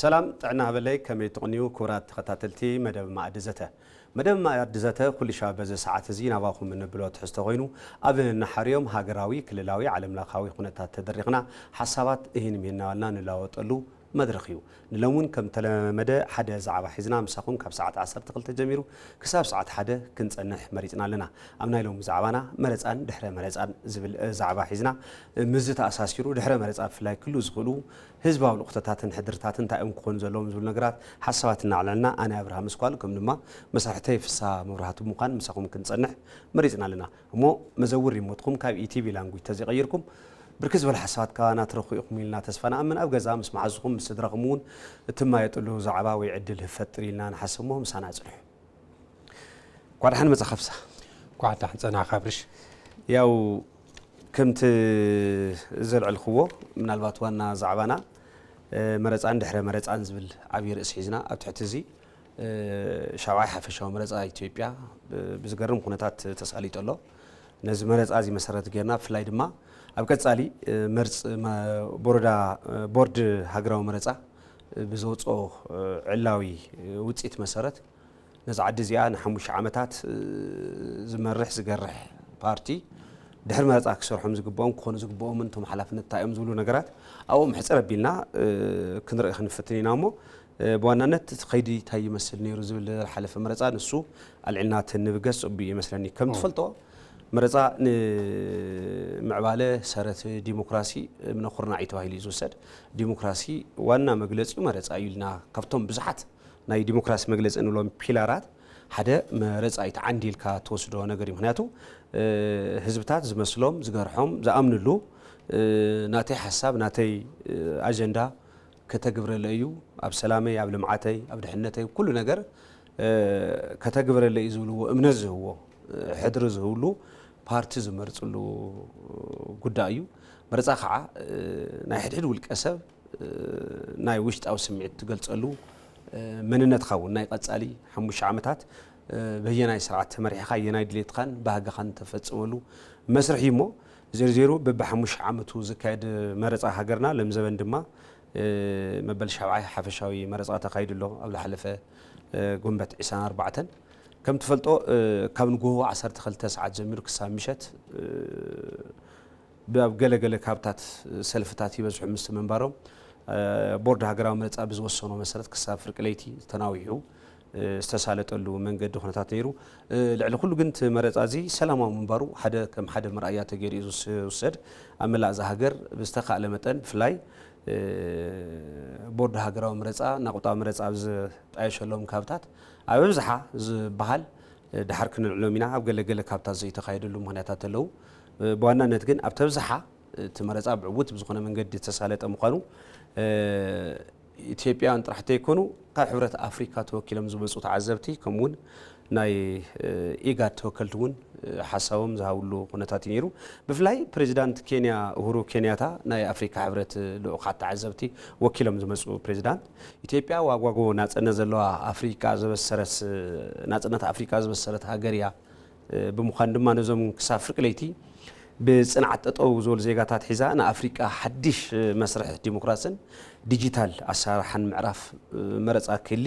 ሰላም ጥዕና ሃበለይ፣ ከመይ ትቕንዩ ክቡራት ተኸታተልቲ መደብ ማኣዲ ዘተ። መደብ ማኣዲ ዘተ ኩሉ ሻብ በዚ ሰዓት እዚ ናባኹም እንብሎ ትሕዝቶ ኮይኑ፣ ኣብ ነናሓርዮም ሃገራዊ፣ ክልላዊ፣ ዓለምለኻዊ ኩነታት ተደሪኽና ሓሳባት እሂን ምሂን እናበልና ንለዋወጠሉ መድረኽ እዩ። ንሎም እውን ከም ተለመደ ሓደ ዛዕባ ሒዝና ምሳኹም ካብ ሰዓት ዓሰርተ ክልተ ጀሚሩ ክሳብ ሰዓት ሓደ ክንጸንሕ መሪጽና ኣለና። ኣብ ናይ ሎሚ ዛዕባና መረጻን ድሕረ መረጻን ዝብል ዛዕባ ሒዝና፣ ምስዚ ተኣሳሲሩ ድሕረ መረጻ ብፍላይ ክህሉ ዝኽእሉ ህዝባዊ ልቕቶታትን ሕድርታትን እንታይ እዮም ክኾኑ ዘለዎም ዝብሉ ነገራት ሓሳባት እናዕለልና ኣነ ኣብርሃም እስኳል ከም ድማ መሳርሕተይ ፍስሃ መብራህቱ ብምዃን ምሳኹም ክንጸንሕ መሪጽና ኣለና። እሞ መዘውር ሪሞትኩም ካብ ኢቲቪ ላንጉጅ ተዘይቐይርኩም ብርክት ዝበለ ሓሳባት ካባና ትረኽቡ ኢኹም ኢልና ተስፋ ንኣምን። ኣብ ገዛ ምስ መሓዝኹም ምስ ስድራኹም እውን እትማየጥሉ ዛዕባ ወይ ዕድል ህፈጥር ኢልና ንሓስብ እሞ ምሳና ጽንሑ። ኳ ደሓን መጻኻ ፍስሃ። ኳ ደሓን ጸናኻ ኣብርሽ። ያው ከምቲ ዘልዕልክዎ ምናልባት ዋና ዛዕባና መረፃን ድሕረ መረፃን ዝብል ዓብዪ ርእሲ ሒዝና ኣብ ትሕቲ እዚ ሻብዓይ ሓፈሻዊ መረፃ ኢትዮጵያ ብዝገርም ኩነታት ተሳሊጡ ኣሎ። ነዚ መረፃ እዚ መሰረት ጌርና ብፍላይ ድማ ኣብ ቀፃሊ መርፅ ቦርዳ ቦርድ ሃገራዊ መረፃ ብዘውፅኦ ዕላዊ ውፅኢት መሰረት ነዛ ዓዲ እዚኣ ንሓሙሽተ ዓመታት ዝመርሕ ዝገርሕ ፓርቲ ድሕሪ መረፃ ክሰርሖም ዝግብኦም ክኾኑ ዝግብኦምን እቶም ሓላፍነት እንታይ እዮም ዝብሉ ነገራት ኣብኦም ሕፅር ኣቢልና ክንርኢ ክንፍትን ኢና እሞ ብዋናነት እቲ ኸይዲ እንታይ ይመስል ነይሩ ዝብል ዝሓለፈ መረፃ ንሱ ኣልዒልና ተንብገስ ፅቡቅ ይመስለኒ። ከም ትፈልጦ መረፃ ንምዕባለ ሰረት ዲሞክራሲ እምነ ኩርናዕ እዩ ተባሂሉ እዩ ዝውሰድ። ዲሞክራሲ ዋና መግለፂኡ መረፃ እዩ ኢልና ካብቶም ብዙሓት ናይ ዲሞክራሲ መግለፂ እንብሎም ፒላራት ሓደ መረፃ እዩ። ተዓንዲ ኢልካ ትወስዶ ነገር እዩ። ምክንያቱ ህዝብታት ዝመስሎም ዝገርሖም ዝኣምንሉ ናተይ ሓሳብ ናተይ ኣጀንዳ ከተግብረለ እዩ፣ ኣብ ሰላመይ ኣብ ልምዓተይ ኣብ ድሕነተይ ኩሉ ነገር ከተግብረለ እዩ ዝብልዎ እምነት ዝህብዎ ሕድሪ ዝህብሉ ፓርቲ ዝመርፅሉ ጉዳይ እዩ። መረፃ ከዓ ናይ ሕድሕድ ውልቀ ሰብ ናይ ውሽጣዊ ስምዒት ትገልፀሉ መንነትካ እውን ናይ ቀፃሊ ሓሙሽተ ዓመታት በየናይ ስርዓት ተመሪሕኻ ኣየናይ ድሌትኻን ባህግኻን ተፈፅመሉ መስርሕ እዩ እሞ ዝርዚሩ በብሓሙሽተ ዓመቱ ዝካየድ መረፃ ሃገርና ለምዘበን ድማ መበል ሻብዓይ ሓፈሻዊ መረፃ ተኻይዱ ኣሎ ኣብ ዝሓለፈ ጉንበት ዕስራን ኣርባዕተን ከም ትፈልጦ ካብ ንጎሆ ዓሰርተ ክልተ ሰዓት ጀሚሩ ክሳብ ምሸት ብኣብ ገለ ገለ ካብታት ሰልፍታት ይበዝሑ ምስ ምንባሮም ቦርድ ሃገራዊ መረፃ ብዝወሰኖ መሰረት ክሳብ ፍርቂ ለይቲ ተናዊሑ ዝተሳለጠሉ መንገዲ ኩነታት ነይሩ። ልዕሊ ኩሉ ግን እቲ መረፃ እዚ ሰላማዊ ምንባሩ ሓደ ከም ሓደ መርኣያ ተገይሩ እዩ ዝውሰድ። ኣብ መላእ እዛ ሃገር ብዝተኻእለ መጠን ብፍላይ ቦርድ ሃገራዊ መረፃ ናቑጣ መረፃ ኣብ ዝጣየሸሎም ካብታት ኣብ ኣብዝሓ ዝበሃል ድሓር ክንልዕሎም ኢና ኣብ ገለገለ ካብታት ዘይተኻየደሉ ምክንያታት ኣለዉ። ብዋናነት ግን ኣብ ተብዝሓ እቲ መረፃ ብዕውት ብዝኾነ መንገዲ ዝተሳለጠ ምዃኑ ኢትዮጵያውያን ጥራሕ ተይኮኑ ካብ ሕብረት ኣፍሪካ ተወኪሎም ዝመፁ ተዓዘብቲ ከምኡውን ናይ ኢጋድ ተወከልቲ እውን ሓሳቦም ዝሃብሉ ኩነታት እዩ ነይሩ። ብፍላይ ፕሬዚዳንት ኬንያ እሁሩ ኬንያታ ናይ ኣፍሪካ ሕብረት ልኡኻት ተዓዘብቲ ወኪሎም ዝመፁ ፕሬዚዳንት ኢትዮጵያ ዋጓጎ ናፅነት ዘለዋ ኣፍሪካ ዘበሰረት ናፅነት ኣፍሪካ ዝበሰረት ሃገር እያ ብምዃን ድማ ነዞም ክሳብ ፍርቂ ለይቲ ብፅንዓት ጠጠው ዝበሉ ዜጋታት ሒዛ ንኣፍሪቃ ሓድሽ መስርሕ ዲሞክራስን ዲጂታል ኣሰራርሓን ምዕራፍ መረፃ ክሊ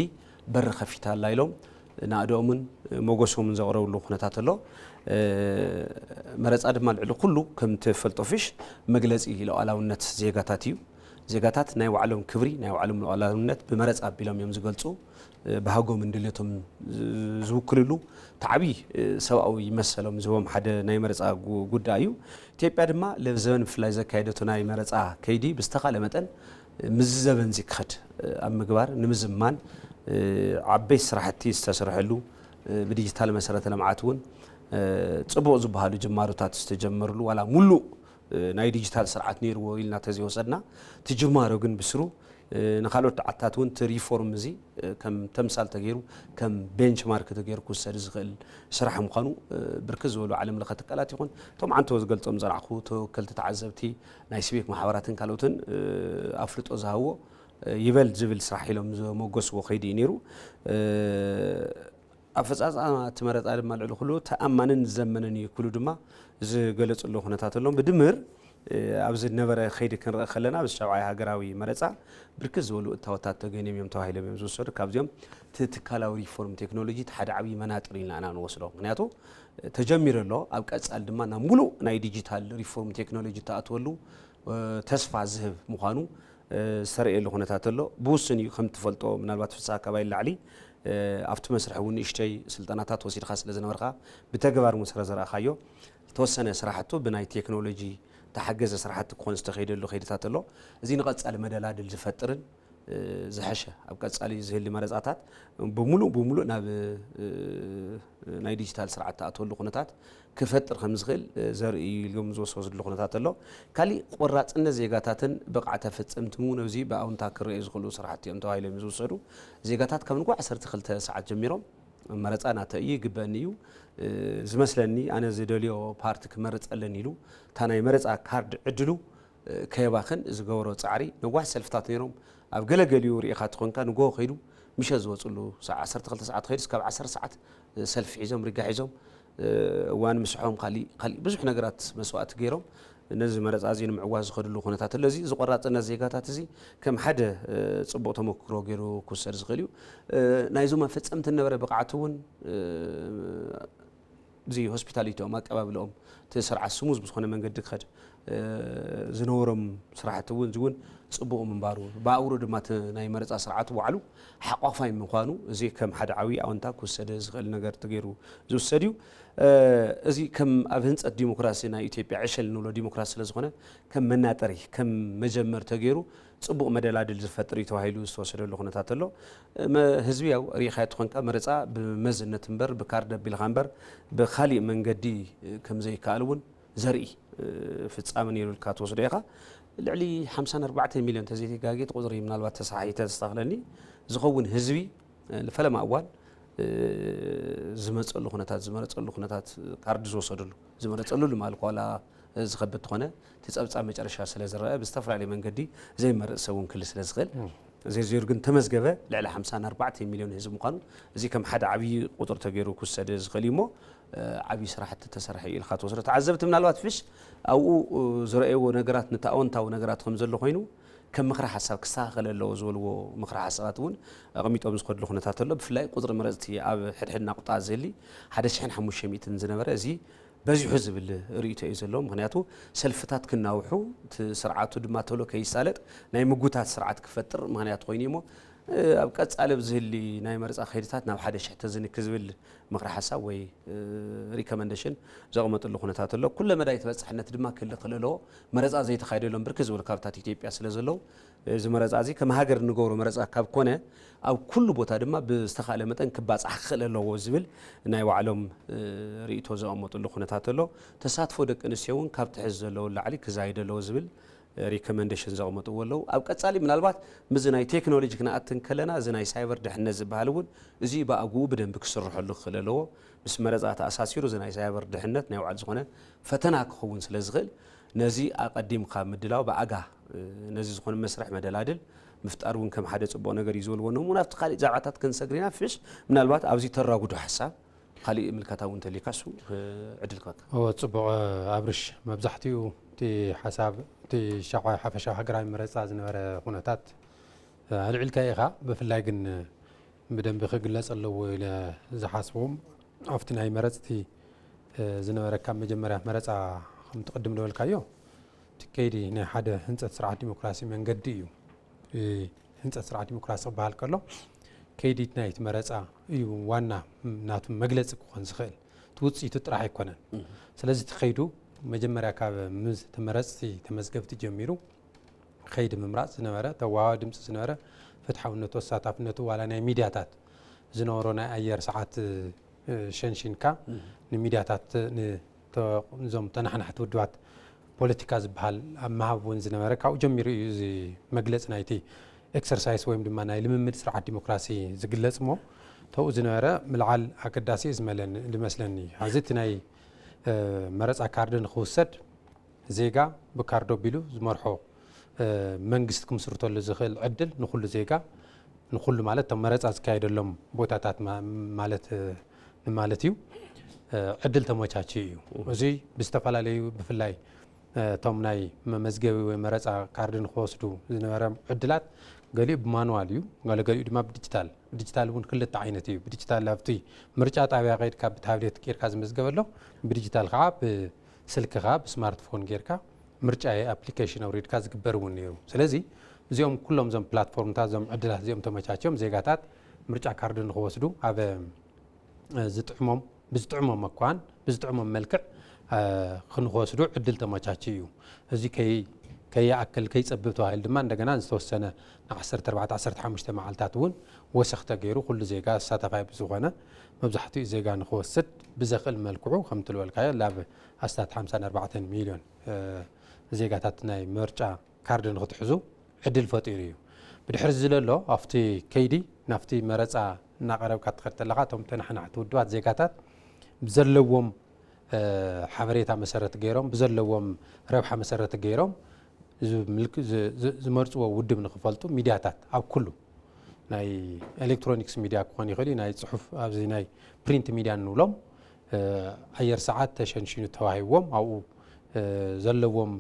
በሪ ከፊታ ኣላ ኢሎም ናእደኦምን ሞገሶምን ዘቕረብሉ ኩነታት ኣሎ። መረፃ ድማ ልዕሊ ኩሉ ከም ትፈልጦ ፍሽ መግለፂ ሉዓላውነት ዜጋታት እዩ። ዜጋታት ናይ ባዕሎም ክብሪ ናይ ባዕሎም ሉዓላውነት ብመረፃ ኣቢሎም እዮም ዝገልፁ። ባህጎምን ድሌቶም ዝውክልሉ እቲ ዓብዪ ሰብኣዊ መሰሎም ዝህቦም ሓደ ናይ መረፃ ጉዳይ እዩ። ኢትዮጵያ ድማ ለብ ዘበን ብፍላይ ዘካየደቶ ናይ መረፃ ከይዲ ብዝተኻለ መጠን ምዚ ዘበን እዚ ክኸድ ኣብ ምግባር ንምዝማን ዓበይቲ ስራሕቲ ዝተሰርሐሉ ብዲጂታል መሰረተ ልምዓት እውን ፅቡቕ ዝበሃሉ ጅማሮታት ዝተጀመርሉ ዋላ ሙሉእ ናይ ዲጂታል ስርዓት ነይርዎ ኢልና ተዘይወሰድና እቲ ጅማሮ ግን ብስሩ ንካልኦት ዓድታት እውን እቲ ሪፎርም እዚ ከም ተምሳል ተገይሩ ከም ቤንችማርክ ተገይሩ ክውሰድ ዝኽእል ስራሕ ምዃኑ ብርክት ዝበሉ ዓለም ለኸ ትካላት ይኹን እቶም ዓንተቦ ዝገልፆም ዝረኣኹ ተወከልቲ ተዓዘብቲ ናይ ሲቪክ ማሕበራትን ካልኦትን ኣፍልጦ ዝሃብዎ ይበል ዝብል ስራሕ ኢሎም ዘሞገስዎ ከይዲ እዩ ነይሩ። ኣፈፃፅማ እቲ መረፃ ድማ ልዕሊ ኩሉ ተኣማንን ዘመንን እዩ ክብሉ ድማ ዝገለፅሉ ኩነታት ኣሎ። ብድምር ኣብዚ ዝነበረ ከይዲ ክንርኢ ከለና፣ ኣብዚ ሻብዓይ ሃገራዊ መረፃ ብርክት ዝበሉ እታወታት ተገንዮም እዮም ተባሂሎም እዮም ዝውሰዱ። ካብዚኦም እቲ ትካላዊ ሪፎርም ቴክኖሎጂ እቲ ሓደ ዓብዪ መናጥር ኢልና ኢና ንወስዶ። ምክንያቱ ተጀሚሩ ኣሎ፣ ኣብ ቀፃሊ ድማ ናብ ሙሉእ ናይ ዲጂታል ሪፎርም ቴክኖሎጂ ተኣትወሉ ተስፋ ዝህብ ምዃኑ ዝተረእየሉ ኩነታት ኣሎ። ብውሱን እዩ፣ ከም ትፈልጦ ምናልባት ፍስሓ ካባይ ላዕሊ ኣብቲ መስርሕ እውን ንእሽተይ ስልጠናታት ወሲድካ ስለ ዝነበርካ ብተግባር እውን ስለ ዘርኣኻዮ ዝተወሰነ ስራሕቱ ብናይ ቴክኖሎጂ ተሓገዘ ስራሕቲ ክኾን ዝተኸይደሉ ከይድታት ኣሎ። እዚ ንቐፃሊ መደላድል ዝፈጥርን ዝሐሸ ኣብ ቀፃሊ ዝህሊ መረፃታት ብሙሉእ ብሙሉእ ናብ ናይ ዲጂታል ስርዓት ተኣትወሉ ኩነታት ክፈጥር ከም ዝኽእል ዘርኢ ኢሎም ዝወሰድሉ ኩነታት ኣሎ። ካሊእ ቆራፅነት ዜጋታትን ብቕዓት ኣፈፀምትን እውን ኣብዚ ብኣውንታ ክረኣዩ ዝኽእሉ ስራሕቲ እዮም ተባሂሎም ዝውሰዱ። ዜጋታት ካብ ንግሆ ዓሰርተ ክልተ ሰዓት ጀሚሮም መረፃ ናተይ እዩ፣ ይግበእኒ እዩ፣ ዝመስለኒ ኣነ ዝደልዮ ፓርቲ ክመርፅ ኣለኒ ኢሉ እታ ናይ መረፃ ካርድ ዕድሉ ከየባኽን ዝገበሮ ፃዕሪ። ነዋሕ ሰልፍታት ነይሮም። ኣብ ገለገሊኡ ርኢኻ ትኾንካ ንግሆ ከይዱ ምሸት ዝወፅሉ ሰዓ ዓሰርተ ክልተ ሰዓት ከይዱ እስካብ ዓሰርተ ሰዓት ሰልፊ ሒዞም፣ ሪጋ ሒዞም፣ እዋን ምስሖም፣ ካሊእ ካሊእ ብዙሕ ነገራት መስዋእቲ ገይሮም ነዚ መረፃ እዚ ንምዕዋት ዝኸድሉ ኩነታት ኣሎ። እዚ ዝቆራፅነት ዜጋታት እዚ ከም ሓደ ፅቡቕ ተመክሮ ገይሩ ክውሰድ ዝኽእል እዩ። ናይዞም ኣፈፀምቲ ነበረ ብቕዓት እውን እዚ ሆስፒታሊቲኦም፣ ኣቀባብልኦም፣ እቲ ስርዓት ስሙዝ ብዝኾነ መንገዲ ክኸድ ዝነበሮም ስራሕቲ እውን እዚ እውን ፅቡቕ ምንባሩ፣ ብኣውሩ ድማ እቲ ናይ መረፃ ስርዓት ባዕሉ ሓቋፋይ ምዃኑ እዚ ከም ሓደ ዓብዪ ኣወንታ ክውሰደ ዝኽእል ነገር ተገይሩ ዝውሰድ እዩ። እዚ ከም ኣብ ህንፀት ዲሞክራሲ ናይ ኢትዮጵያ ዕሸል እንብሎ ዲሞክራሲ ስለ ዝኾነ ከም መናጠሪ፣ ከም መጀመር ተገይሩ ፅቡቕ መደላድል ዝፈጥር እዩ ተባሂሉ ዝተወሰደሉ ኩነታት ኣሎ። ህዝቢ ያው ሪኢኻዮ ትኾንካ መረፃ ብመዝነት እምበር ብካርድ ኣቢልካ እምበር ብካሊእ መንገዲ ከም ዘይከኣል እውን ዘርኢ ፍፃመ ነይሩ ኢልካ ትወስዶ ኢኻ። ልዕሊ ሓምሳን ኣርባዕተን ሚልዮን ተዘይተጋጌ እቲ ቁፅሪ ምናልባት ተሰሓሒተ ተስተኻኽለኒ ዝኸውን ህዝቢ ንፈለማ እዋን ዝመፀሉ ኩነታት፣ ዝመረፀሉ ኩነታት፣ ካርድ ዝወሰደሉ ዝመረፀሉ ልማል ኳላ ዝኸብድ ተኾነ እቲ ፀብፃብ መጨረሻ ስለ ዝረአ ብዝተፈላለየ መንገዲ ዘይመርፅ ሰብ እውን ክህሊ ስለ ዝኽእል ዘዝየሩ ግን ተመዝገበ ልዕሊ ሓምሳን ኣርባዕተን ሚልዮን ህዝቢ ምዃኑ እዚ ከም ሓደ ዓብዪ ቁፅሪ ተገይሩ ክውሰድ ዝኽእል እዩ እሞ ዓብዪ ስራሕቲ ተሰርሐ እዩ ኢልካ ትወስዶ። ተዓዘብቲ ምናልባት ፍሽ ኣብኡ ዝረኣይዎ ነገራት ነቲ ኣወንታዊ ነገራት ከም ዘሎ ኮይኑ ከም ምኽሪ ሓሳብ ክስተኻኸል ኣለዎ ዝበልዎ ምኽሪ ሓሳባት እውን ኣቐሚጦም ዝኸድሉ ኩነታት ኣሎ። ብፍላይ ቁፅሪ መረፅቲ ኣብ ሕድሕድ ናቑጣ ዝህሊ ሓደ ሽሕን ሓሙሽተ ሚእትን ዝነበረ እዚ በዚሑ ዝብል ርእይቶ እዩ ዘለዎ። ምኽንያቱ ሰልፍታት ክናውሑ እቲ ስርዓቱ ድማ ቶሎ ከይሳለጥ ናይ ምጉታት ስርዓት ክፈጥር ምኽንያት ኮይኑ እዩ እሞ ኣብ ቀፃሊ ብዝህሊ ናይ መረፃ ከይድታት ናብ ሓደ ሽሕ ተዝንኪ ዝብል ምኽሪ ሓሳብ ወይ ሪኮመንደሽን ዘቐመጥሉ ኩነታት ኣሎ። ኩለ መዳይ ተበፃሕነት ድማ ክህሊ ክእል ኣለዎ። መረፃ ዘይተኻየደሎም ብርክት ዝበሉ ካብታት ኢትዮጵያ ስለ ዘለዉ እዚ መረፃ እዚ ከም ሃገር እንገብሮ መረፃ ካብ ኮነ ኣብ ኩሉ ቦታ ድማ ብዝተኻእለ መጠን ክባፃሕ ክኽእል ኣለዎ ዝብል ናይ ባዕሎም ርእይቶ ዘቐመጥሉ ኩነታት ኣሎ። ተሳትፎ ደቂ ኣንስትዮ እውን ካብ ትሕዚ ዘለዎ ላዕሊ ክዛይድ ኣለዎ ዝብል ሪኮመንደሽን ዘቐመጥዎ ኣለዉ። ኣብ ቀፃሊ ምናልባት ምስዚ ናይ ቴክኖሎጂ ክንኣትን ከለና እዚ ናይ ሳይበር ድሕነት ዝበሃል እውን እዚ ብኣግኡ ብደንቢ ክስርሐሉ ክኽእል ኣለዎ። ምስ መረፃ ተኣሳሲሩ እዚ ናይ ሳይበር ድሕነት ናይ ባዕሉ ዝኾነ ፈተና ክኸውን ስለ ዝኽእል ነዚ ኣቐዲምካ ምድላው ብኣጋ ነዚ ዝኾነ መስርሕ መደላድል ምፍጣር እውን ከም ሓደ ፅቡቕ ነገር እዩ ዝበልዎ ነሙ ናብቲ ካሊእ ዛዕባታት ክንሰግር ኢና። ፍሽ ምናልባት ኣብዚ ተራጉዶ ሓሳብ ካሊእ ምልከታ እውን እንተሊካ እሱ ዕድል ክበካ። እወ፣ ጽቡቕ ኣብርሽ፣ መብዛሕትኡ እቲ ሓሳብ እቲ ሻውዓይ ሓፈሻዊ ሃገራዊ መረጻ ዝነበረ ኩነታት ኣልዒልካ ኢኻ። ብፍላይ ግን ብደንቢ ክግለጽ ኣለዎ ኢለ ዝሓስቦም ኣብቲ ናይ መረጽቲ ዝነበረ ካብ መጀመርያ መረጻ ከምቲ ቅድም ዝበልካዮ እቲ ከይዲ ናይ ሓደ ህንጸት ስርዓት ዲሞክራሲ መንገዲ እዩ። ህንፀት ስርዓት ዲሞክራሲ ክበሃል ከሎ ከይዲ ናይቲ መረፃ እዩ ዋና ናቱ መግለፂ ክኾን ዝኽእል። እቲ ውፅኢቱ ጥራሕ ኣይኮነን። ስለዚ እቲ ከይዱ መጀመርያ ካብ ምስ ተመረፅቲ ተመዝገብቲ ጀሚሩ ከይዲ ምምራፅ ዝነበረ ተዋሃቢ ድምፂ ዝነበረ ፍትሓውነቱ ኣሳታፍነቱ ዋላ ናይ ሚድያታት ዝነበሮ ናይ ኣየር ሰዓት ሸንሺንካ ንሚድያታት ንዞም ተናሓናሕቲ ውድባት ፖለቲካ ዝበሃል ኣብ ምሃብ እውን ዝነበረ ካብኡ ጀሚሩ እዩ እዚ መግለፂ ናይቲ ኤክሰርሳይስ ወይም ድማ ናይ ልምምድ ስርዓት ዲሞክራሲ ዝግለፅ እሞ ተብኡ ዝነበረ ምልዓል ኣገዳሲ እዩ ዝመስለኒ። ሕዚ እቲ ናይ መረፃ ካርዲ ንክውሰድ ዜጋ ብካርዲ ኣቢሉ ዝመርሖ መንግስቲ ክምስርተሉ ዝኽእል ዕድል ንኩሉ ዜጋ ንኩሉ ማለት እቶም መረፃ ዝካየደሎም ቦታታት ማለት ንማለት እዩ ዕድል ተመቻችዩ እዩ። እዚ ብዝተፈላለዩ ብፍላይ እቶም ናይ መመዝገቢ ወይ መረፃ ካርድ ንክወስዱ ዝነበረ ዕድላት ገሊኡ ብማኑዋል እዩ፣ ገለ ገሊኡ ድማ ብዲጂታል። ብዲጂታል እውን ክልተ ዓይነት እዩ። ብዲጂታል ኣብቲ ምርጫ ጣብያ ከይድካ ብታብሌት ጌርካ ዝመዝገበ ኣሎ፣ ብዲጂታል ከዓ ብስልክኻ ብስማርትፎን ጌርካ ምርጫ ኣፕሊኬሽን ኣውሪድካ ዝግበር እውን ነይሩ። ስለዚ እዚኦም ኩሎም እዞም ፕላትፎርምታት እዞም ዕድላት እዚኦም ተመቻችዮም ዜጋታት ምርጫ ካርድ ንክወስዱ ኣብ ዝጥዕሞም ብዝጥዕሞም መኳን ብዝጥዕሞም መልክዕ ክንክወስዱ ዕድል ተመቻች እዩ። እዚ ከይኣክል ከይፀብብ ተባሂሉ ድማ እንደገና ዝተወሰነ ን ዓሰርተ ኣርባዕተ ዓሰርተ ሓሙሽተ መዓልታት እውን ወሰኽ ተገይሩ ኩሉ ዜጋ ተሳታፋይ ብዝኾነ መብዛሕትኡ ዜጋ ንክወስድ ብዘኽእል መልክዑ ከምቲ ዝበልካዮ ላብ ኣስታት ሓምሳን ኣርባዕተን ሚልዮን ዜጋታት ናይ ምርጫ ካርድ ንክትሕዙ ዕድል ፈጢሩ እዩ። ብድሕሪ እዚ ዘሎ ኣብቲ ከይዲ ናብቲ መረፃ እናቐረብካ ትኸድ ተለኻ እቶም ተናሓናሕቲ ውድባት ዜጋታት ብዘለዎም ሓበሬታ መሰረት ገይሮም ብዘለዎም ረብሓ መሰረት ገይሮም ዝመርፅዎ ውድብ ንክፈልጡ ሚድያታት ኣብ ኩሉ ናይ ኤሌክትሮኒክስ ሚድያ ክኾን ይኽእል እዩ፣ ናይ ፅሑፍ ኣብዚ ናይ ፕሪንት ሚድያ ንብሎም ኣየር ሰዓት ተሸንሽኑ ተዋሂዎም ኣብኡ ዘለዎም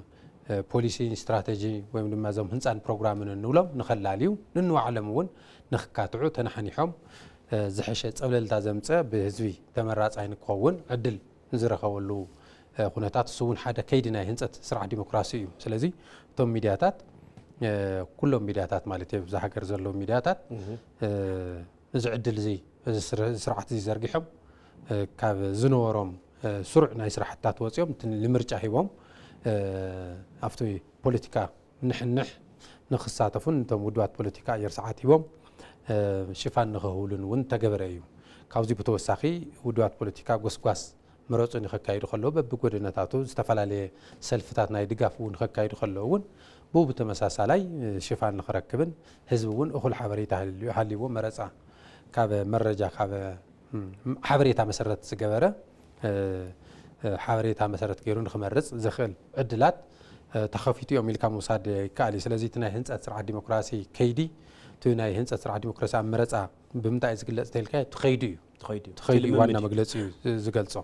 ፖሊሲ ስትራተጂ ወይም ድማ እዞም ህንፃን ፕሮግራምን እንብሎም ንኸላልዩ ንንባዕሎም እውን ንክካትዑ ተናሓኒሖም ዝሐሸ ፀብለልታ ዘምፀ ብህዝቢ ተመራፃይ ንክኸውን ዕድል ዝረኸበሉ ኩነታት እሱ እውን ሓደ ከይዲ ናይ ህንፀት ስርዓት ዲሞክራሲ እዩ። ስለዚ እቶም ሚድያታት ኩሎም ሚድያታት ማለት እዩ ኣብዛ ሃገር ዘለዉ ሚድያታት እዚ ዕድል እዚ እዚ ስርዓት እዚ ዘርጊሖም ካብ ዝነበሮም ስሩዕ ናይ ስራሕትታት ወፂኦም ንምርጫ ሂቦም ኣብቲ ፖለቲካ ንሕንሕ ንክሳተፉን እቶም ውድባት ፖለቲካ ኣየር ሰዓት ሂቦም ሽፋን ንክህብሉን እውን ተገበረ እዩ። ካብዚ ብተወሳኺ ውድባት ፖለቲካ ጎስጓስ መረፁ ንከካይዱ ከለዉ በብጎደነታቱ ዝተፈላለየ ሰልፍታት ናይ ድጋፍ እውን ከካይዱ ከለዉ እውን ብኡ ብተመሳሳላይ ሽፋን ንክረክብን ህዝቢ እውን እኹል ሓበሬታ ሃልይዎ መረፃ ካብ መረጃ ካብ ሓበሬታ መሰረት ዝገበረ ሓበሬታ መሰረት ገይሩ ንክመርፅ ዘኽእል ዕድላት ተኸፊቱ እዮም ኢልካ ምውሳድ ይከኣል እዩ። ስለዚ እቲ ናይ ህንፀት ስርዓት ዲሞክራሲ ከይዲ እቲ ናይ ህንፀት ስርዓት ዲሞክራሲ ኣብ መረፃ ብምንታይ እዩ ዝግለፅ ተልካ እቲ ከይዱ እዩ። ትኸይዱ ትኸይዱ ዋና መግለፂ እዩ ዝገልፆ።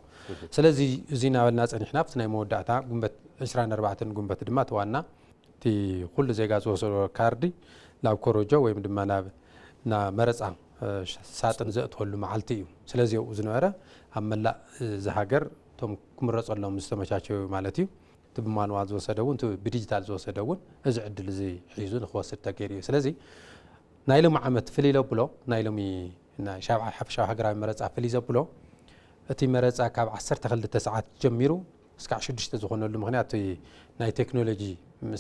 ስለዚ እዚ እናበልና ፀኒሕና ኣብቲ ናይ መወዳእታ ጉንበት ዕስራን ኣርባዕተን ጉንበት ድማ እቲ ዋና እቲ ኩሉ ዜጋ ዝወሰዶ ካርዲ ናብ ኮረጆ ወይም ድማ ናብ መረፃ ሳጥን ዘእትወሉ መዓልቲ እዩ። ስለዚ ኣብኡ ዝነበረ ኣብ መላእ እዚ ሃገር እቶም ክምረፀሎም ዝተመቻቸዩ ማለት እዩ። እቲ ብማንዋል ዝወሰደ እውን እቲ ብዲጂታል ዝወሰደ እውን እዚ ዕድል እዚ ሒዙ ንክወስድ ተገይሩ እዩ። ስለዚ ናይ ሎሚ ዓመት ፍልይ ዘብሎ ናይ ሎሚ ናይ ሻብዓይ ሓፈሻዊ ሃገራዊ መረፃ ፍልይ ዘብሎ እቲ መረፃ ካብ ዓሰርተ ክልተ ሰዓት ጀሚሩ እስካዕ ሽዱሽተ ዝኾነሉ ምኽንያት ናይ ቴክኖሎጂ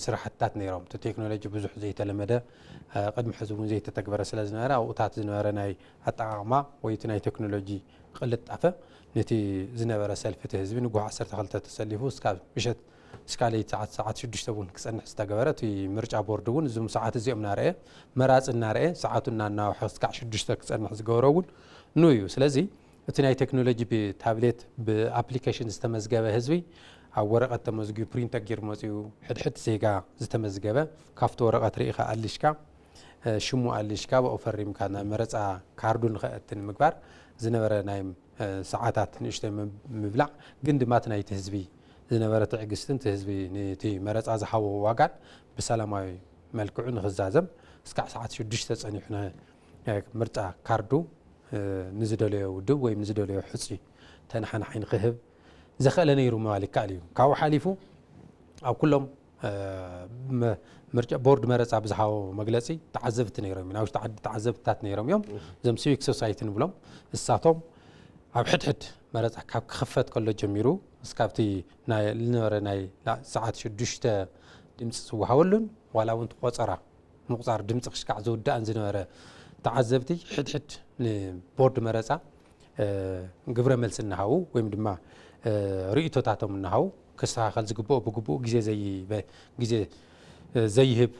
ስራሕትታት ነይሮም። እቲ ቴክኖሎጂ ብዙሕ ዘይተለመደ ቅድሚ ሕዚ እውን ዘይተተግበረ ስለ ዝነበረ ኣብኡታት ዝነበረ ናይ ኣጠቃቕማ ወይ እቲ ናይ ቴክኖሎጂ ቅልጣፈ ነቲ ዝነበረ ሰልፊ እቲ ህዝቢ ንጉህ ዓሰርተ ክልተ ተሰሊፉ እስካብ ምሸት እስካብ ለይቲ ሰዓት ሰዓት ሽዱሽተ እውን ክፀንሕ ዝተገበረ እቲ ምርጫ ቦርድ እውን እዞም ሰዓት እዚኦም እናረአ መራፂ እናረአ ሰዓቱ እናናውሐ እስካዕ ሽዱሽተ ክፀንሕ ዝገበረ እውን ን እዩ። ስለዚ እቲ ናይ ቴክኖሎጂ ብታብሌት ብኣፕሊኬሽን ዝተመዝገበ ህዝቢ ኣብ ወረቐት ተመዝጊቡ ፕሪንት ተጊሩ መፅኡ ሕድሕድ ዜጋ ዝተመዝገበ ካብቲ ወረቐት ርኢኻ ኣሊሽካ ሽሙ ኣሊሽካ ብኡ ፈሪምካ ናብ መረፃ ካርዱ ንኸእቲ ንምግባር ዝነበረ ናይ ሰዓታት ንእሽተይ ምብላዕ ግን ድማ እቲ ናይቲ ህዝቢ ዝነበረ ትዕግስትን እቲ ህዝቢ ነቲ መረፃ ዝሃቦ ዋጋን ብሰላማዊ መልክዑ ንክዛዘም እስካዕ ሰዓት ሽዱሽተ ፀኒሑ ምርጫ ካርዱ ንዝደለዮ ውድብ ወይ ንዝደለዮ ሕፁይ ተናሓናሓይ ንክህብ ዘኽእለ ነይሩ ምባል ይከኣል እዩ። ካብኡ ሓሊፉ ኣብ ኩሎም ቦርድ መረፃ ብዝሃቦ መግለፂ ተዓዘብቲ ነይሮም እዮም። ናብ ውሽጢ ዓዲ ተዓዘብትታት ነይሮም እዮም። እዞም ሲቪክ ሶሳይቲ ንብሎም እሳቶም ኣብ ሕድሕድ መረፃ ካብ ክኽፈት ከሎ ጀሚሩ እስካብቲ ዝነበረ ናይ ሰዓት ሽዱሽተ ድምፂ ዝወሃበሉን ዋላ እውን ቆፀራ ምቁፃር ድምፂ ክሽካዕ ዝውዳእን ዝነበረ ተዓዘብቲ ሕድሕድ ንቦርድ መረፃ ግብረ መልሲ እናሃቡ ወይም ድማ ርእቶታቶም እናሃቡ ክስተኻኸል ዝግብኦ ብግብኡ ግዜ ግዜ ዘይህብ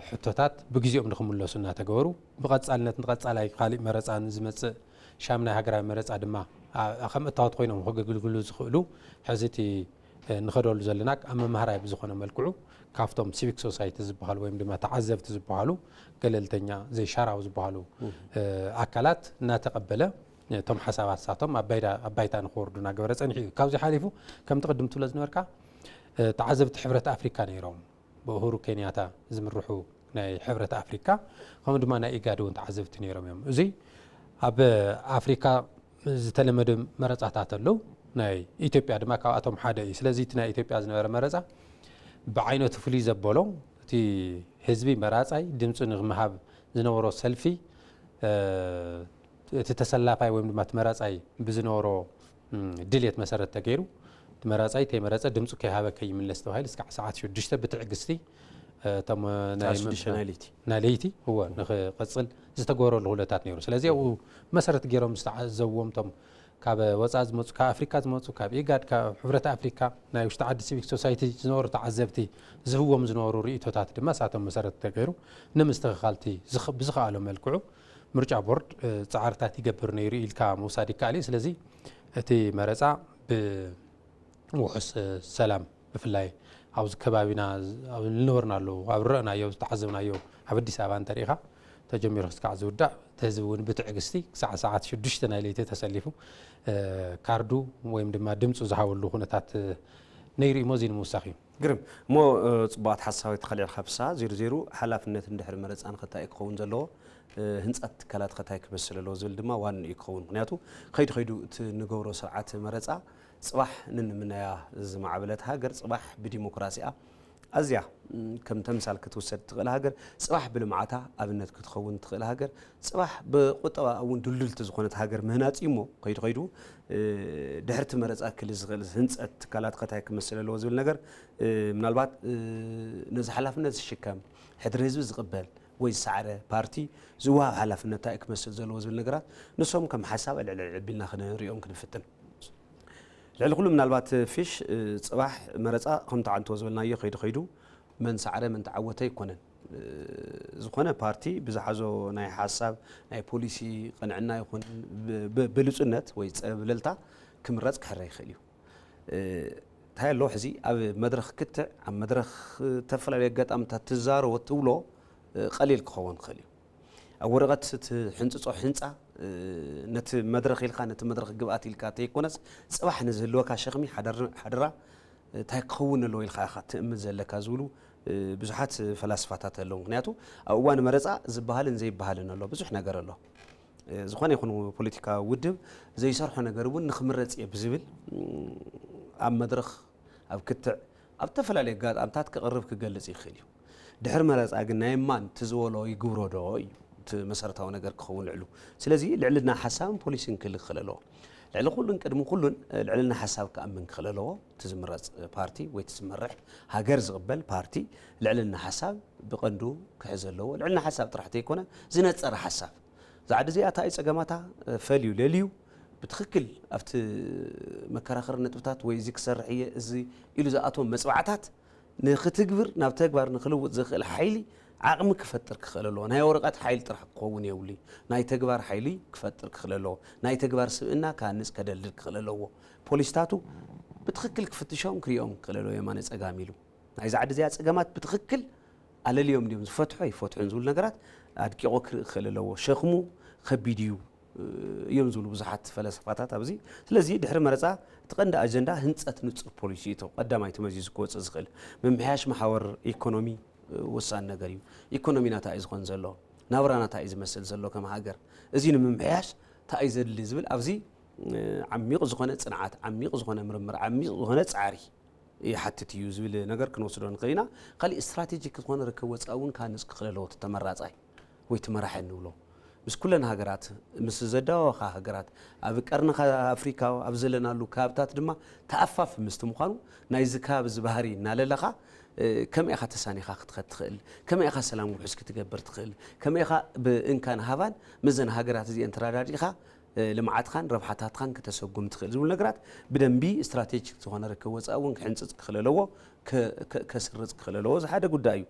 ሕቶታት ብግዜኦም ንክምለሱ እናተገበሩ ብቐፃልነት ንቐፃላይ ካሊእ መረፃ ንዝመፅእ ሻምናይ ሃገራዊ መረፃ ድማ ከም እታወት ኮይኖም ከገልግሉ ዝኽእሉ ሕዚ እቲ ንኸደሉ ዘለና ኣብ መማህራይ ብዝኾነ መልክዑ ካብቶም ሲቪክ ሶሳይቲ ዝበሃሉ ወይም ድማ ተዓዘብቲ ዝበሃሉ ገለልተኛ ዘይሻራዊ ዝበሃሉ ኣካላት እናተቐበለ እቶም ሓሳባት ሳቶም ኣብ ባይታ ንክወርዱ እናገበረ ፀኒሑ እዩ። ካብዚ ሓሊፉ ከምቲ ቅድም ትብሎ ዝነበርካ ተዓዘብቲ ሕብረት ኣፍሪካ ነይሮም። ብኡሁሩ ኬንያታ ዝምርሑ ናይ ሕብረት ኣፍሪካ፣ ከምኡ ድማ ናይ ኢጋድ እውን ተዓዘብቲ ነይሮም እዮም። እዚ ኣብ ኣፍሪካ ዝተለመደ መረፃታት ኣለዉ። ናይ ኢትዮጵያ ድማ ካብኣቶም ሓደ እዩ። ስለዚ እቲ ናይ ኢትዮጵያ ዝነበረ መረፃ ብዓይነቱ ፍሉይ ዘበሎ፣ እቲ ህዝቢ መራፃይ ድምፁ ንምሃብ ዝነበሮ ሰልፊ፣ እቲ ተሰላፋይ ወይም ድማ እቲ መራፃይ ብዝነበሮ ድልየት መሰረት ተገይሩ፣ እቲ መራፃይ ተይመረፀ ድምፁ ከይሃበ ከይምለስ ተባሂሉ እስካዕ ሰዓት ሽዱሽተ ብትዕግስቲ፣ እቶም ናይ ሰዓት ሽዱሽተ ናይ ለይቲ። ናይ ለይቲ እወ ንክቐፅል ዝተገበረሉ ኩነታት ነይሩ። ስለዚ ኣብኡ መሰረት ገይሮም ዝተዓዘብዎም እቶም ካብ ወፃኢ ዝመፁ፣ ካብ ኣፍሪካ ዝመፁ፣ ካብ ኢጋድ፣ ካብ ሕብረት ኣፍሪካ ናይ ውሽጢ ዓዲ ሲቪክ ሶሳይቲ ዝነበሩ ተዓዘብቲ ዝህዎም ዝነበሩ ርእይቶታት ድማ ሳቶም መሰረት ተገይሩ ንምስትኽኻልቲ ብዝኸኣሎ መልክዑ ምርጫ ቦርድ ፃዕርታት ይገብር ነይሩ ኢልካ ምውሳድ ይከኣል እዩ። ስለዚ እቲ መረፃ ብውሑስ ሰላም፣ ብፍላይ ኣብዚ ከባቢና ዝነበርናሉ ኣብ ዝረእናዮ ዝተዓዘብናዮ ኣብ ኣዲስ ኣበባ እንተሪኢኻ ተጀሚሩ ክስካዕ ዝውዳእ እቲ ህዝቢ እውን ብትዕግስቲ ክሳዕ ሰዓት ሽዱሽተ ናይ ለይቲ ተሰሊፉ ካርዱ ወይም ድማ ድምፁ ዝሃበሉ ኩነታት ነይሩ እሞ እዚ ንምውሳኽ እዩ። ግርም እሞ ፅቡቃት ሓሳብ ተኸሊዕልካ ፍስሃ ዜሩ ዜሩ ሓላፍነት እንድሕር መረፃ ንኸታይ ክኸውን ዘለዎ ህንፃት ትካላት ኸታይ ክመስል ኣለዎ ዝብል ድማ ዋንኡ ክኸውን። ምክንያቱ ከይዱ ከይዱ እቲ ንገብሮ ስርዓት መረፃ ፅባሕ ንንምናያ ዝማዕበለት ሃገር ፅባሕ ብዲሞክራሲኣ ኣዝያ ከም ተምሳል ክትውሰድ ትኽእል ሃገር፣ ፅባሕ ብልምዓታ ኣብነት ክትኸውን ትኽእል ሃገር፣ ፅባሕ ብቁጠባ እውን ድልድልቲ ዝኾነት ሃገር ምህናፅ እዩ። እሞ ከይዱ ከይዱ ድሕርቲ መረፃ ክል ዝኽእል ህንፀት ትካላት ኸታይ ክመስል ኣለዎ ዝብል ነገር ምናልባት ነዚ ሓላፍነት ዝሽከም ሕድሪ ህዝቢ ዝቕበል ወይ ዝሰዓረ ፓርቲ ዝወሃብ ሓላፍነት እንታይ ክመስል ዘለዎ ዝብል ነገራት ንሶም ከም ሓሳብ ዕልዕል ዕቢልና ክንሪኦም ክንፍትን። ልዕሊ ኩሉ ምናልባት ፊሽ ፅባሕ መረፃ ከምቲ ዓንቶ ዝበልናዮ ከይዱ ከይዱ መን ሰዓረ መን ተዓወተ ኣይኮነን። ዝኾነ ፓርቲ ብዝሓዞ ናይ ሓሳብ ናይ ፖሊሲ ቅንዕና ይኹን ብልፁነት ወይ ፀብለልታ ክምረፅ ክሕረ ይኽእል እዩ። እንታይ ኣሎ ሕዚ ኣብ መድረኽ ክትዕ ኣብ መድረኽ ዝተፈላለዩ ኣጋጣምታት ትዛረቦ ትብሎ ቀሊል ክኸውን ይኽእል እዩ። ኣብ ወረቐት ትሕንፅፆ ሕንፃ ነቲ መድረኽ ኢልካ ነቲ መድረኽ ግብኣት ኢልካ ተይኮነስ ፅባሕ ንዝህልወካ ሸኽሚ ሓደራ እንታይ ክኸውን ኣለዎ ኢልካ ኢኻ ትእምት ዘለካ ዝብሉ ብዙሓት ፈላስፋታት ኣለዉ። ምክንያቱ ኣብ እዋን መረፃ ዝበሃልን ዘይበሃልን ኣሎ፣ ብዙሕ ነገር ኣሎ። ዝኾነ ይኹን ፖለቲካዊ ውድብ ዘይሰርሖ ነገር እውን ንክምረፅ እየ ብዝብል ኣብ መድረኽ ኣብ ክትዕ ኣብ ዝተፈላለዩ ኣጋጣምታት ክቕርብ ክገልፅ ይኽእል እዩ። ድሕሪ መረፃ ግን ናይ ማን ትዝበሎ ይግብሮ ዶ እዩ እቲ መሰረታዊ ነገር ክኸውን ልዕሉ። ስለዚ ልዕልና ሓሳብን ፖሊሲን ክህሉ ክኽእል ኣለዎ። ልዕሊ ኩሉን ቅድሚ ኩሉን ልዕልና ሓሳብ ክኣምን ክኽእል ኣለዎ። እቲ ዝምረፅ ፓርቲ ወይ እቲ ዝመርሕ ሃገር ዝቕበል ፓርቲ ልዕልና ሓሳብ ብቐንዱ ክሕዝ ኣለዎ። ልዕልና ሓሳብ ጥራሕ ተይኮነ ዝነፀረ ሓሳብ እዛ ዓዲ እዚኣ እንታይ እዩ ፀገማታ ፈልዩ ለልዩ ብትኽክል ኣብቲ መከራኸሪ ነጥብታት ወይ እዚ ክሰርሕ እየ እዚ ኢሉ ዝኣትዎም መፅዋዕታት ንክትግብር ናብ ተግባር ንክልውጥ ዝኽእል ሓይሊ ዓቕሚ ክፈጥር ክኽእል ኣለዎ። ናይ ወረቐት ሓይሊ ጥራሕ ክኸውን የብሉ። ናይ ተግባር ሓይሊ ክፈጥር ክኽእል ኣለዎ። ናይ ተግባር ስብእና ክሃንፅ ከደልድል ክኽእል ኣለዎ። ፖሊስታቱ ብትኽክል ክፍትሾም ክሪኦም ክኽእል ኣለዎ። የማነ ፀጋም ኢሉ ናይዚ ዓዲ እዚኣ ፀገማት ብትኽክል ኣለልዮም ድዮም ዝፈትሖ ይፈትሑን ዝብሉ ነገራት ኣድቂቖ ክርኢ ክኽእል ኣለዎ። ሸኽሙ ከቢድ እዩ እዮም ዝብሉ ብዙሓት ፈለሰፋታት ኣብዚ። ስለዚ ድሕሪ መረፃ እቲ ቀንዲ ኣጀንዳ ህንፀት ንፁር ፖሊሲ እዩ። እቶ ቀዳማይ ተመዚዙ ክወፅእ ዝኽእል ምምሕያሽ መሓወር ኢኮኖሚ ወሳኒ ነገር እዩ። ኢኮኖሚና እንታይ እዩ ዝኾን ዘሎ፣ ናብራና እንታይ እዩ ዝመስል ዘሎ ከም ሃገር፣ እዚ ንምምሕያሽ እንታይ እዩ ዘድሊ ዝብል ኣብዚ ዓሚቕ ዝኾነ ፅንዓት፣ ዓሚቕ ዝኾነ ምርምር፣ ዓሚቕ ዝኾነ ፃዕሪ ይሓትት እዩ ዝብል ነገር ክንወስዶ ንኽእል ኢና። ካሊእ ስትራቴጂክ ዝኾነ ርክብ ወፃኢ እውን ክሃንፅ ክኽእል ኣለዎ እቲ ተመራፃይ ወይ እቲ መራሒ እንብሎ ምስ ኩለን ሃገራት ምስ ዘዳወኻ ሃገራት ኣብ ቀርንኻ ኣፍሪካ ኣብ ዘለናሉ ከባብታት ድማ ተኣፋፊ ምስቲ ምዃኑ ናይዚ ከባቢ እዚ ባህሪ እናለለኻ ከመይ ኢኻ ተሳኒኻ ክትኸድ ትኽእል፣ ከመይ ኢኻ ሰላም ውሑስ ክትገብር ትኽእል፣ ከመይ ኢኻ ብእንካን ሃባን ምስዘን ሃገራት እዚአን ተረዳዲእኻ ልምዓትካን ረብሓታትካን ክተሰጉም ትኽእል ዝብሉ ነገራት ብደንቢ ስትራቴጂክ ዝኾነ ርክብ ወፃኢ እውን ክሕንፅፅ ክኽእል ኣለዎ፣ ከስርፅ ክኽእል ኣለዎ። እዚ ሓደ ጉዳይ እዩ።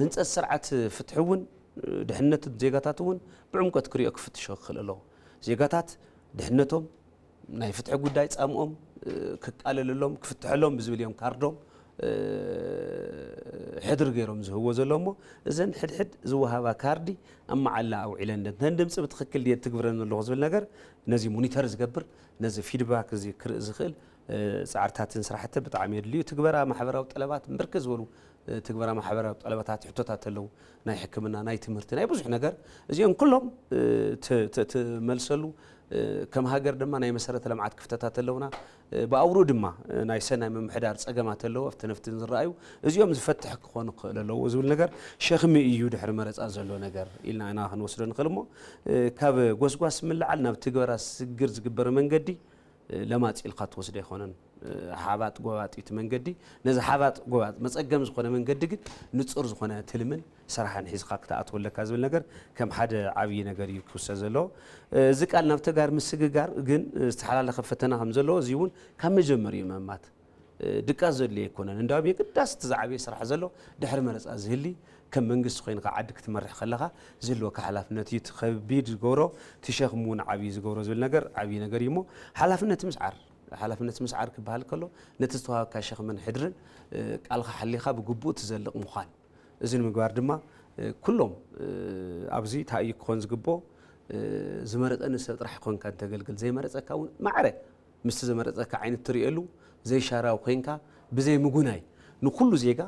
ህንፀት ስርዓት ፍትሒ እውን ድሕነት ዜጋታት እውን ብዕምቆት ክሪኦ ክፍትሾ ክኽእል ኣለዎ። ዜጋታት ድሕነቶም ናይ ፍትሒ ጉዳይ ፃምኦም ክቃለለሎም ክፍትሐሎም ብዝብል እዮም ካርዶም ሕድሪ ገይሮም ዝህብዎ ዘሎ እሞ፣ እዘን ሕድሕድ ዝወሃባ ካርዲ ኣብ መዓላ ኣውዒለን፣ ነተን ድምፂ ብትኽክል ድየ ትግብረን ኣለኹ ዝብል ነገር፣ ነዚ ሞኒተር ዝገብር፣ ነዚ ፊድባክ እዚ ክርኢ ዝኽእል፣ እ፣ ፃዕርታትን ስራሕቲ ብጣዕሚ የድልዩ። ትግበራ ማሕበራዊ ጠለባት፣ ብርክት ዝበሉ፣ እ፣ ትግበራ ማሕበራዊ ጠለባታት፣ ሕቶታት ኣለዉ። ናይ ሕክምና፣ ናይ ትምህርቲ፣ ናይ ብዙሕ ነገር፣ እዚኦም ኩሎም፣ እ፣ ት-፣ ት-፣ ትመልሰሉ፣ እ፣ ከም ሃገር ድማ ናይ መሰረተ ልምዓት ክፍተታት ኣለውና። እ፣ ብኣውሩ ድማ፣ እ፣ ናይ ሰናይ ምምሕዳር ጸገማት ኣለዉ፣ ኣብቲ ነፍቲ ዝረኣዩ፣ እዚኦም ዝፈትሕ ክኾኑ ክኽእል ኣለዎ ዝብል ነገር ሸኽሚ እዩ ድሕሪ መረጻ ዘሎ ነገር ኢልና ኢና ክንወስዶ ንኽእል። እሞ፣ እ፣ ካብ ጎስጓስ ምልዓል ናብ ትግበራ ስግር ዝግበር መንገዲ፣ እ፣ ለማጽ ኢልካ ትወስዶ ኣይኮነን። እ፣ ሓባጥ ጎባጢ እቲ መንገዲ፣ ነዚ ሓባጥ ጎባጥ መጸገም ዝኾነ መንገዲ ግን ንጹር ዝኾነ ትልምን ስራሕን ሒዝካ ክትኣትዎ ኣለካ ዝብል ነገር ከም ሓደ ዓብዪ ነገር እዩ ክውሰድ ዘለዎ። እ፣ እዚ ቃል ናብ ተጋር ምስግጋር ግን ዝተሓላለኸ ፈተና ከም ዘለዎ፣ እዚ እውን ካብ መጀመሪኡ ምእማት፣ እ፣ ድቃስ ዘድልዮ ኣይኮነን። እንዳውም የግዳስ እቲ ዝዓበየ ስራሕ ዘሎ ድሕሪ መረጻ ዝህሊ፣ ከም መንግስቲ ኮይንካ ዓዲ ክትመርሕ ከለኻ ዝህልወካ ሓላፍነት እዩ። እቲ ከቢድ ዝገብሮ፣ እቲ ሸኽሚ እውን ዓብዪ ዝገብሮ ዝብል ነገር ዓብዪ ነገር እዩ። እሞ ሓላፍነት ምስዓር፣ ሓላፍነት ምስዓር ክበሃል ከሎ፣ ነቲ ዝተዋሃብካ ሸኽምን ሕድርን፣ እ፣ ቃልካ ሓሊኻ ብግቡእ ትዘልቕ ምዃን። እዚ ንምግባር ድማ፣ እ፣ ኩሎም፣ እ፣ ኣብዚ እንታይ እዩ ክኾን ዝግብኦ? እ፣ ዝመረጸኒ ሰብ ጥራሕ ኮንካ እንተገልግል፣ ዘይመረጸካ እውን ማዕረ ምስቲ ዘመረጸካ ዓይነት ትርእየሉ፣ ዘይሻራዊ ኮይንካ ብዘይ ምጉናይ፣ ንኩሉ ዜጋ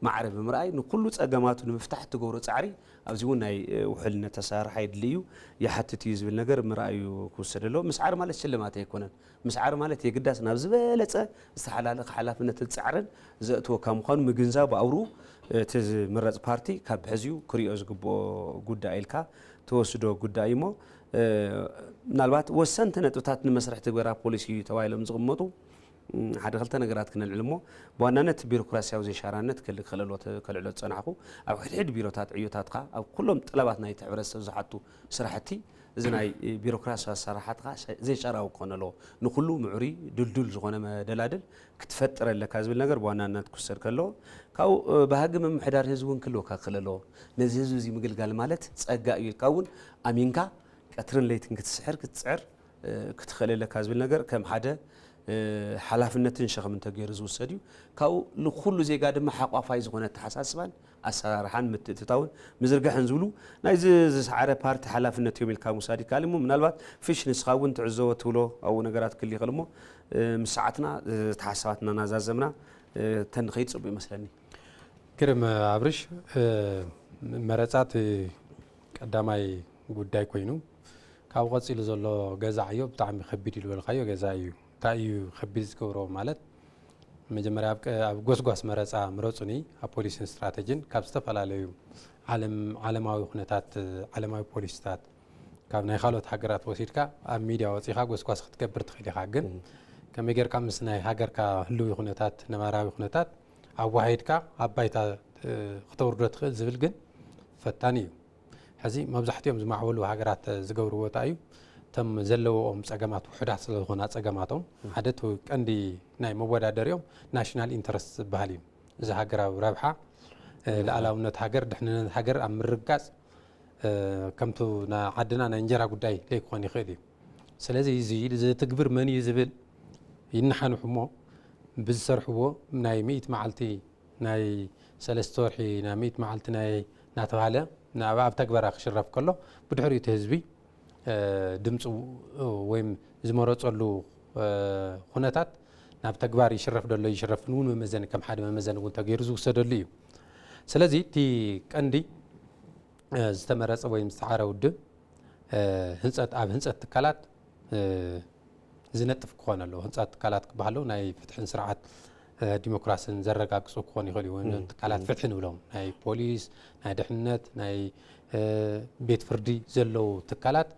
ማዕረ ብምርኣይ፣ ንኩሉ ጸገማቱ ንምፍታሕ እትገብሮ ጻዕሪ፣ ኣብዚ እውን ናይ፣ እ፣ ውሕልነት ኣሰራርሓ የድሊ እዩ፣ ይሓትት እዩ ዝብል ነገር ምርኣዩ ክውሰድ ኣለዎ። ምስዓር ማለት ሽልማት ኣይኮነን። ምስዓር ማለት የግዳስ ናብ ዝበለጸ ዝተሓላለኸ ሓላፍነትን ጻዕርን ዘእትወካ ምዃኑ ምግንዛብ፣ ብኣውሩ እቲ ዝምረጽ ፓርቲ ካብ ሕዚኡ ክሪኦ ዝግብኦ ጉዳይ ኢልካ ትወስዶ ጉዳይ እዩ። እሞ፣ እ፣ ምናልባት ወሰንቲ ነጥብታት ንመስርሕ ትግበራ ፖሊሲ ተባሂሎም ዝቕመጡ፣ ም፣ ሓደ ክልተ ነገራት ክነልዕል። እሞ፣ ብዋናነት ቢሮክራሲያዊ ዘይሻራነት ክህሉ ክኽእል ኣለዎ። ተ-፣ ከልዕሎ ዝጸናሕኩ፣ ኣብ ሕድሕድ ቢሮታት ዕዮታትካ፣ ኣብ ኩሎም ጠለባት ናይቲ ሕብረተሰብ ዝሓቱ ስራሕቲ፣ እዚ ናይ ቢሮክራሲ ኣሰራርሓትካ ዘይሻራዊ ክኾን ኣለዎ። ንኹሉ ምዕሩይ ድልዱል ዝኾነ መደላድል ክትፈጥር ኣለካ ዝብል ነገር ብዋናነት ክውሰድ ከለዎ፣ ካብኡ፣ እ፣ ባህጊ ምምሕዳር ህዝቢ እውን ክህልወካ ክኽእል ኣለዎ። ነዚ ህዝቢ እዚ ምግልጋል ማለት ጸጋ እዩ ኢልካ እውን ኣሚንካ ቀትርን ለይትን ክትስሕር፣ ክትጽዕር፣ እ፣ ክትኽእል ኣለካ ዝብል ነገር ከም ሓደ፣ እ፣ ሓላፍነትን ሸኽምን ተገይሩ ዝውሰድ እዩ። ካብኡ ንኹሉ ዜጋ ድማ ሓቋፋይ ዝኾነ ኣተሓሳስባን ኣሰራርሓን ምትእትታውን ምዝርጋሕን ዝብሉ ናይዚ ዝሰዓረ ፓርቲ ሓላፍነት እዮም ኢልካ ምውሳድ ይከኣል። እሞ ምናልባት ፍሽ ንስኻ እውን ትዕዘቦ ትብሎ ኣብኡ ነገራት ክህሉ ይኽእል። እሞ፣ እ፣ ምስ ሰዓትና፣ እ፣ ተሓሳባትና እናዛዘምና፣ እ፣ ተንኸይድ ጽቡቅ ይመስለኒ። ግርም ኣብርሽ፣ እ፣ መረጻ እቲ ቀዳማይ ጉዳይ ኮይኑ፣ ካብኡ ቀጺሉ ዘሎ ገዛ ዕዮ ብጣዕሚ ከቢድ እዩ ዝበልካዮ ገዛ እዩ። እንታይ እዩ ከቢድ ዝገብሮ ማለት፣ መጀመርያ ኣብ ቀ-፣ ኣብ ጎስጓስ መረጻ ምረጹኒ፣ ኣብ ፖሊሲን ስትራተጂን ካብ ዝተፈላለዩ ዓለም-፣ ዓለማዊ ኩነታት፣ ዓለማዊ ፖሊሲታት፣ ካብ ናይ ካልኦት ሃገራት ወሲድካ ኣብ ሚድያ ወጺኻ ጎስጓስ ክትገብር ትኽእል ኢኻ። ግን እም። ከመይ ጌርካ ምስ ናይ ሃገርካ ህልዊ ኩነታት፣ ነባራዊ ኩነታት ኣወሃሂድካ ኣብ ባይታ፣ እ፣ ክተውርዶ ትኽእል ዝብል ግን ፈታኒ እዩ። ሕዚ መብዛሕትኦም ዝማዕበሉ ሃገራት ዝገብርዎ እንታይ እዩ? እቶም ዘለዎም ጸገማት ውሑዳት ስለ ዝኾና ጸገማቶም፣ እም። ሓደ እቲ ቀንዲ ናይ መወዳደሪኦም ናሽናል ኢንተረስት ዝበሃል እዩ። እዚ ሃገራዊ ረብሓ፣ እ፣ እም። ልኣላውነት ሃገር፣ ድሕንነት ሃገር ኣብ ምርጋጽ፣ እ፣ ከምቱ ና-፣ ዓድና ናይ እንጀራ ጉዳይ ለይክኾን ይኽእል እዩ። ስለዚ እዚ ዘትግብር መን እዩ ዝብል ይነሓንሑ እሞ፣ ብዝሰርሕዎ ናይ ሚእቲ መዓልቲ፣ ናይ ሰለስተ ወርሒ፣ ናይ ሚእቲ መዓልቲ ናይ እናተባህለ ናብ፣ ኣብ ተግባራ ክሽረፍ ከሎ፣ ብድሕሪኡ እቲ ህዝቢ፣ እ፣ ድምፁ፣ እ፣ ወይም ዝመረፀሉ፣ እ፣ ኩነታት ናብ ተግባር ይሽረፍ ደሎ ይሽረፍን እውን መመዘኒ፣ ከም ሓደ መመዘኒ እውን ተገይሩ ዝውሰደሉ እዩ። ስለዚ እቲ ቀንዲ፣ እ፣ ዝተመረፀ ወይም ዝተዓረ ውድብ፣ እ፣ ህንፀት፣ ኣብ ህንፀት ትካላት፣ እ፣ ዝነጥፍ ክኾን ኣለዎ። ህንፀት ትካላት ክበሃሉ ናይ ፍትሕን ስርዓት፣ እ፣ ዲሞክራስን ዘረጋግፁ ክኾኑ ይኽእሉ እዮም። እም፣ ትካላት እም። ፍትሒ ንብሎም፣ ናይ ፖሊስ፣ ናይ ድሕነት፣ ናይ፣ እ፣ ቤት ፍርዲ ዘለዉ ትካላት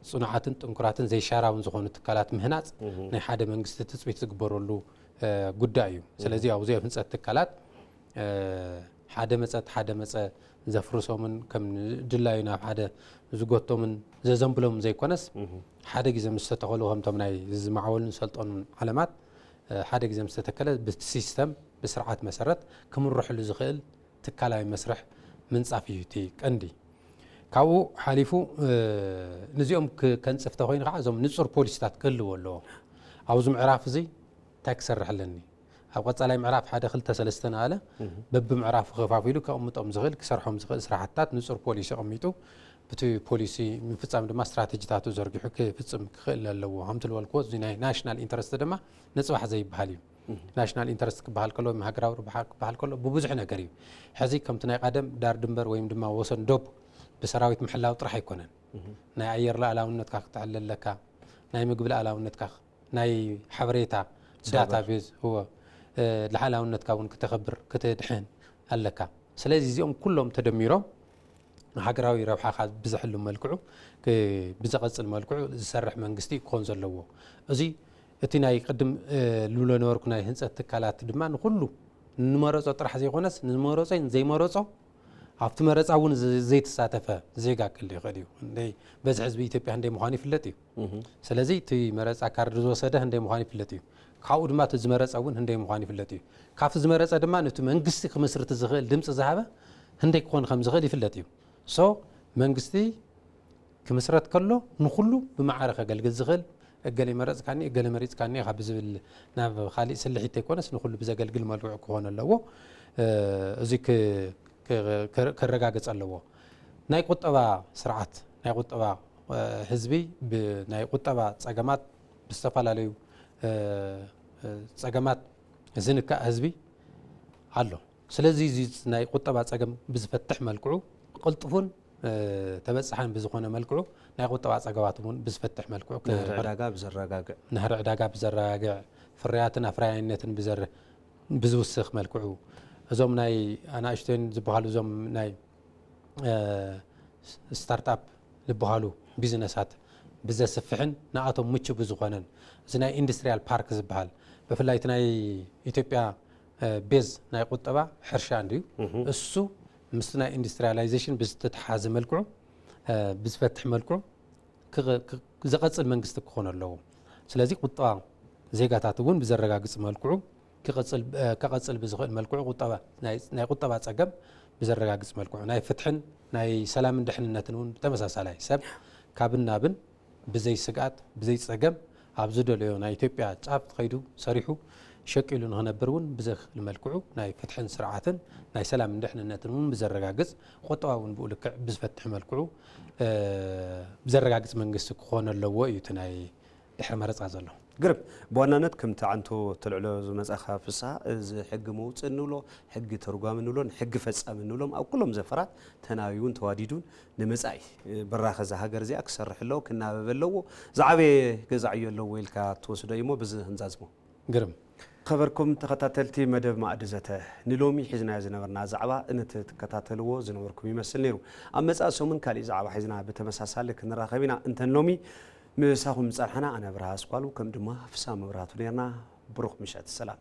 ጽኑዓትን ጥንኩራትን ዘይሻራውን ዝኾኑ ትካላት ምህናጽ እም። ናይ ሓደ መንግስቲ ትጽቢት ዝግበረሉ፣ እ፣ ጉዳይ እዩ። ስለዚ እም። ኣብዚኦም ህንፀት ትካላት፣ እ፣ ሓደ መጸ እቲ ሓደ መጸ ዘፍርሶምን ከም ድላዩ ናብ ሓደ ዝጎቶምን ዘዘንብሎምን ዘይኮነስ፣ እም። ሓደ ግዜ ምስ ተተኸሉ ከምቶም ናይ ዝማዕበሉን ዝሰልጠኑን ዓለማት፣ እ፣ ሓደ ግዜ ምስ ተተከለ ብቲ ሲስተም፣ ብስርዓት መሰረት ክምርሕሉ ዝኽእል ትካላዊ መስርሕ ምንጻፍ እዩ እቲ ቀንዲ። ካብኡ ሓሊፉ፣ እ፣ ንዚኦም ክ-፣ ከንጽፍ ተኾይኑ ከዓ እዞም ንጹር ፖሊሲታት ክህልዎ ኣለዎ። ኣብዚ ምዕራፍ እዚ እንታይ ክሰርሕ ኣለኒ? ኣብ ቀጻላይ ምዕራፍ ሓደ ክልተ ሰለስተ ናለ በብምዕራፉ ከፋፊሉ ከቕምጦም ዝኽእል ክሰርሖም ዝኽእል ስራሕታት ንጹር ፖሊሲ ኣቐሚጡ ብቲ ፖሊሲ ምፍጻም ድማ ስትራተጂታቱ ዘርጊሑ ክፍጽም ክኽእል ኣለዎ። ከምቲ ዝበልክዎ እዚ ናይ ናሽናል ኢንተረስት ድማ ንጽባሕ ዘይበሃል እዩ። ናሽናል ኢንተረስት ክበሃል ከሎ ሃገራዊ ርብሓ ክበሃል ከሎ ብብዙሕ ነገር እዩ። ሕዚ ከምቲ ናይ ቀደም ዳር ድንበር ወይም ድማ ወሰን ዶብ ብሰራዊት ምሕላው ጥራሕ ኣይኮነን። ናይ ኣየር ሉዓላውነትካ ክትሕለ ኣለካ፣ ናይ ምግቢ ሉዓላውነትካ፣ ናይ ሓበሬታ ዳታቤዝ እወ ሉዓላውነትካ እውን ክተኸብር ክትድሕን ኣለካ። ስለዚ እዚኦም ኩሎም ተደሚሮም ሃገራዊ ረብሓኻ ብዘሕሉ መልክዑ ብዘቐፅል መልክዑ ዝሰርሕ መንግስቲ ክኾን ዘለዎ። እዚ እቲ ናይ ቅድም ልብሎ ነበርኩ ናይ ህንፀት ትካላት ድማ ንኩሉ ንመረፆ ጥራሕ ዘይኮነስ ንመረፆ ዘይመረፆ ኣብቲ መረፃ እውን ዘይተሳተፈ ዜጋ ክል ይኽእል እዩ። በዚ ህዝቢ ኢትዮጵያ ህንደይ ምዃኑ ይፍለጥ እዩ። ስለዚ እቲ መረፃ ካርድ ዝወሰደ ህንደይ ምዃኑ ይፍለጥ እዩ። ካብኡ ድማ እቲ ዝመረፀ እውን ህንደይ ምዃኑ ይፍለጥ እዩ። ካብቲ ዝመረፀ ድማ ነቲ መንግስቲ ክምስርቲ ዝኽእል ድምፂ ዝሃበ ህንደይ ክኾን ከም ዝኽእል ይፍለጥ እዩ። ሶ መንግስቲ ክምስረት ከሎ ንኩሉ ብማዕረ ከገልግል ዝኽእል እገሌ መረፅካኒ እገሌ መሪፅካኒ ኢኻ ብዝብል ናብ ካሊእ ስልሒት ተይኮነስ ንኩሉ ብዘገልግል መልክዑ ክኾን ኣለዎ። እዚ ከረጋግፅ ኣለዎ። ናይ ቁጠባ ስርዓት ናይ ቁጠባ ህዝቢ ናይ ቁጠባ ፀገማት ብዝተፈላለዩ ፀገማት ዝንካእ ህዝቢ ኣሎ። ስለዚ እዚ ናይ ቁጠባ ፀገም ብዝፈትሕ መልክዑ ቅልጡፉን ተበፃሓን ብዝኾነ መልክዑ ናይ ቁጠባ ፀገማት እውን ብዝፈትሕ መልክዑ ናህሪ ዕዳጋ ብዘረጋግዕ ፍርያትን ኣፍራያይነትን ብዝውስኽ መልክዑ እዞም ናይ ኣናእሽተይን ዝበሃሉ እዞም ናይ ስታርታፕ ዝበሃሉ ቢዝነሳት ብዘስፍሕን ንኣቶም ምቹ ብዝኾነን እዚ ናይ ኢንዱስትሪያል ፓርክ ዝበሃል ብፍላይ እቲ ናይ ኢትዮጵያ ቤዝ ናይ ቁጠባ ሕርሻ እንድዩ። እሱ ምስቲ ናይ ኢንዱስትሪያላይዜሽን ብዝተተሓዘ መልክዑ ብዝፈትሕ መልክዑ ዘቐፅል መንግስቲ ክኾን ኣለዎ። ስለዚ ቁጠባ ዜጋታት እውን ብዘረጋግፅ መልክዑ ከቐፅል ብዝኽእል መልክዑ ናይ ቁጠባ ፀገም ብዘረጋግፅ መልክዑ ናይ ፍትሕን ናይ ሰላምን ድሕንነትን እውን ብተመሳሳላይ ሰብ ካብን ናብን ብዘይ ስግኣት ብዘይ ፀገም ኣብ ዝደለዮ ናይ ኢትዮጵያ ጫፍ ከይዱ ሰሪሑ ሸቂሉ ንክነብር እውን ብዘኽእል መልክዑ ናይ ፍትሕን ስርዓትን ናይ ሰላምን ድሕንነትን እውን ብዘረጋግፅ ቁጠባ እውን ብኡ ልክዕ ብዝፈትሕ መልክዑ ብዘረጋግፅ መንግስቲ ክኾን ኣለዎ እዩ እቲ ናይ ድሕሪ መረፃ ዘሎ። ግርም። ብዋናነት ከምቲ ዓንቶ ተልዕሎ ዝመፃኻ ፍስሃ እዚ ሕጊ መውፅእ እንብሎ ሕጊ ተርጓሚ እንብሎን ሕጊ ፈፃሚ እንብሎም ኣብ ኩሎም ዘፈራት ተናቢቡን ተዋዲዱን ንመፃኢ ብራኸ እዛ ሃገር እዚኣ ክሰርሕ ኣለዎ ክናበበ ኣለዎ። ዝዓበየ ገዛዕዮ ኣለዎ ኢልካ ትወስዶ እዩ እሞ ብዚ ክንዛዝሞ። ግርም። ከበርኩም ተኸታተልቲ መደብ ማእዲ ዘተ ንሎሚ ሒዝናዮ ዝነበርና ዛዕባ እነተ ትከታተልዎ ዝነበርኩም ይመስል ነይሩ። ኣብ መፃእ ሰሙን ካሊእ ዛዕባ ሒዝና ብተመሳሳሊ ክንራኸብ ኢና። እንተን ሎሚ ምሳኹም ዝፀንሓና ኣነ ብርሃ ኣስኳሉ ከም ድማ ፍሳ መብራቱ ነርና። ብሩኽ ምሸት ሰላም።